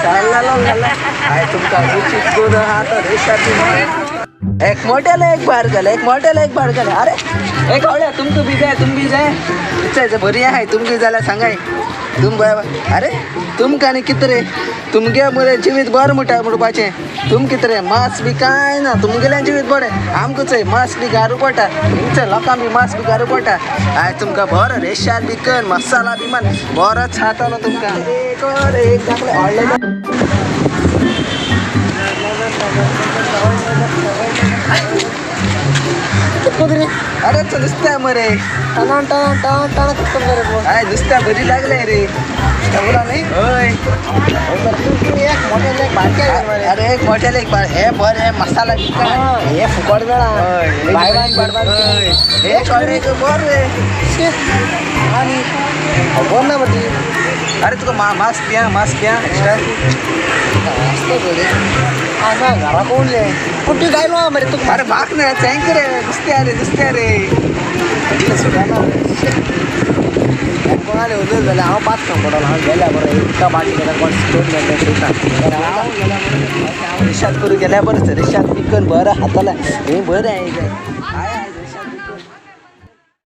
हाय तुमकां रुचीक करून आतां रेशाद. एक मोठ्याला एक बार घाल, एक मोठ्याला एक बार घाल. अरे एक आवड्या तुमकां बी जाय, तुम बी जाय. इच्छा बरी आहाय, तुमकां जाल्यार सांगाय तुम. अरे तुमकां आनी कितें रे, तुमगे मरे जिवीत बरें म्हणटा म्हणपाचें. तुम कितें रे, मांस बी कांय ना, तुमगेलें जिवीत बरें. आमकां चोय मांस बी घारू पडटा, हिंगचे लोकांक बी मांस बी घारू पडटा. आयज तुमकां बरो रेशाद बी कर, मसाला बी मान बरोच खातलो तुमकां. एक एक दाखले व्हडले. अरे नुसत्या मरे. टणा टणा टणा टणा कितकं बरं. काय नुसत्या बरी लागले रे. नाही. होय. एक मोठे एक बारके आहे मरे. अरे एक मोठ्याले एक बार हे बरे मसाला बी काय. हा, हे फुकट मेळा. होय. बाय बाय बाय बाय. होय. हे कॉडे बरे. आणि खबर ना मग. अरे तुका मास्क द्या, मास्क द्या एक्स्ट्रा. असतं थोडे हांगा घरा कोणले पूण तूं गायलो मरे तुका. अरे भाग ना चँक रे, नुसत्या रे, नुसत्या रे. सुद्धा कोणाले उदय जाल्यार हांव पांच खावंक पडलो. हांव गेल्या बरें एका बाटी गेल्यार कोण स्टोन मेळटा शिवता. रिशाद करू गेल्या बरं, रिशाद पिकन बरं हाताला हे बरं आहे.